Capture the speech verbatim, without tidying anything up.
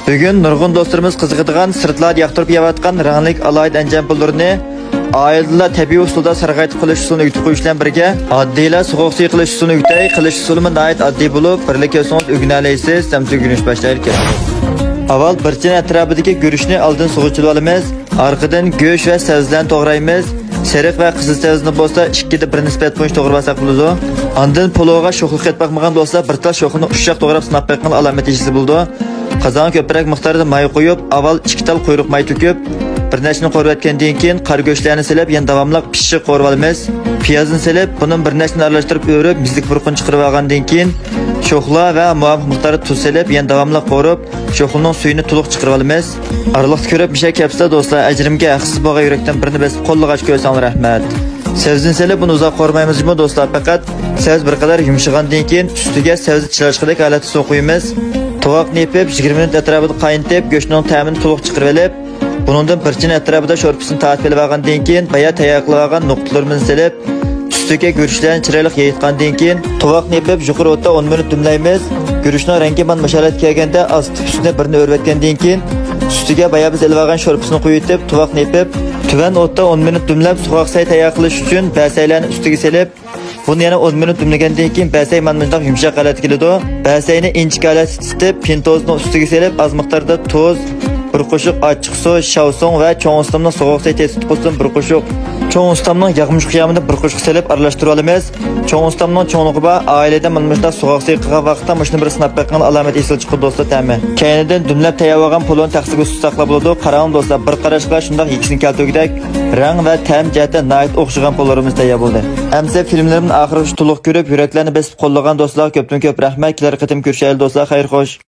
بۈگۈن نۇرغۇن دوستلىرىمىز قىزىقىدىغان، سىرتلاردا ياقتۇرۇپ يەۋاتقان رەڭلىك ئالاھىدە ئەنجام پۇللىرىنى ئائىلىدىلا تەبىئىي ئۇسۇلدا ساراڭ قىلىش ئۇسۇلىنى ئۆگىتىپ قويۇش بىلەن بىرگە، ئاددىيلا سوغۇق سۈيى قىلىش ئۇسۇلىنى ئۆگىتەي. قىلىش ئۇسۇلىمۇ ناھايىتى ئاددىي بولۇپ، بىرلا كەلسىڭىز ئۆگىنەلەيسىز. ئەمدى ئۆگىنىش باشلايلى. ئاۋۋال بىر چىنە ئەتراپىدىكى گۈرۈچنى ئالدىن سۇغا چىلىۋالىمىز. ئارقىدىن گۆش ۋە سەۋزىلەرنى توغرايمىز. سېرىق ۋە قىزىل سەۋزىنى بولسا ئىككىدە بىر نىسبەت بويىچە توغرىۋالساق بولىدۇ. ئاندىن پۇلوغا شوخلا قېتىپ باقمىغان دوستلار بىر تال شوخلىنى ئۇششاق توغراپ سىناپ بېقىڭ، ئالامەت يېشىلسە بولىدۇ. قازانغا كۆپرەك مىقداردا ماي قۇيۇپ، ئاۋۋال ئىككى تال قۇيرۇق ماي تۆكۈپ، بىر نەچچىنى قورۇۋەتكەندىن كېيىن قارا گۆشلەرنى سېلىپ، يەنە داۋاملىق پىششىق قورۇۋالىمىز. پىيازنى سېلىپ، بۇنىمۇ بىر نەچچىنى ئارىلاشتۇرۇپ ئۆرۈپ، مىزلىك پۇرىقىنى چىقىرىۋالغاندىن كېيىن، شوخلا ۋە مۇۋاپىق مىقداردا تۇز سېلىپ، يەنە داۋاملىق قورۇپ، شوخلىنىڭ سۈيىنى تولۇق چىقىرىۋالىمىز. ئارىلىقتا كۆرۈپ مىشە كەپسىلە دوستلار، ئەجرىمگە ھەقسىز بولغان يۈرەكتىن بىرنى بېسىپ قوللىغاچ كۆرسەڭلار رەھمەت. سەۋزىنى سېلىپ، بۇنى ئۇزاق قورۇمايمىز جۇمۇ دوستلار، پەقەت سەۋزە بىر قەدەر يۇمشىغاندىن كېيىن، ئۈستىگە سەۋزە چىلاشقىدەك ھالەتتە سۇ قۇيىمىز. توۋاقنى يېپىپ، يىگىرمە مىنۇت ئەتراپىدا قاينىتىپ، گۆشنىڭ تەمىنى تولۇق چىقىرىۋېلىپ، بۇنىڭدىن بىر چىنە ئەتراپىدا شورپىسىنى تارتىپ ئېلىۋالغاندىن كېيىن، بايا تەييار قىلىۋالغان نۇقتىلىرىمىزنى سېلىپ، ئۈستىگە گۈرۈچلەرنى چىرايلىق يېيىتقاندىن كېيىن، توۋاقنى يېپىپ، يۇقىرى ئوتتا ئون مىنۇت دۈملەيمىز. گۈرۈچنىڭ رەڭگى مانا مۇشۇ ھالەتكە كەلگەندە، ئاستا ئۈستىنى بىرنى ئۆرۈۋەتكەندىن كېيىن، ئۈستىگە بايا بىز ئېلىۋالغان شورپىسىنى قۇيۇۋېتىپ، توۋاقنى يېپىپ، تۆۋەن ئوتتا ئون مىنۇت دۈملەپ، سوغۇق سەي تەييار قىلىش ئۈچۈن بەسەيلەرنى ئۈستىگە سېلىپ، بۇنى يەنە ئون مىنۇت دۈملىگەندىن كېيىن، بەسەي مانا مۇنداق يۇمشاق ھالەتكە كېلىدۇ. بەسەينى ئىنچىكە ھالەتتە تىتىپ، پىنتوزنىڭ ئۈستىگە سېلىپ، ئاز مىقداردا تۇز، بىر قوشۇق ئاچچىق سۇ، شاۋسۇڭ ۋە چوڭ ئۇستامنىڭ سوغۇق سەي تېتىتقۇسىدىن بىر قوشۇق، چوڭ ئۇستامنىڭ ياغمىش قىيامىدىن بىر قوشۇق سېلىپ ئارىلاشتۇرۇۋالىمىز. چوڭ ئۇستامنىڭ چوڭلۇقى بار، ئائىلىدە مانا مۇشۇنداق سوغۇق سەي قىلغان ۋاقىتتا مۇشۇنى بىر سىناپ بېقىڭ، ئالامەت ئېسىل چىقىدۇ دوستلار تەمى. كەينىدىن دۈملەپ تەييار بولغان پۇلونى تەخسىگە سۇ ساقلاپ بولىدۇ. قاراڭلار دوستلار، بىر قاراشقا شۇنداق يېكىسىنى كەلتۈرگۈدەك رەڭ ۋە تەم جەھەتتە ناھايىتى ئوخشىغان پۇللىرىمىز تەييار بولدى. ئەمسە فىلىملىرىمنى ئاخىرغىچە تولۇق كۆرۈپ، يۈرەكلەرنى بېسىپ قوللىغان دوستلارغا كۆپتىن كۆپ رەھمەت. كېلەر قېتىم كۆرۈشەيلى دوستلار، خەير خوش.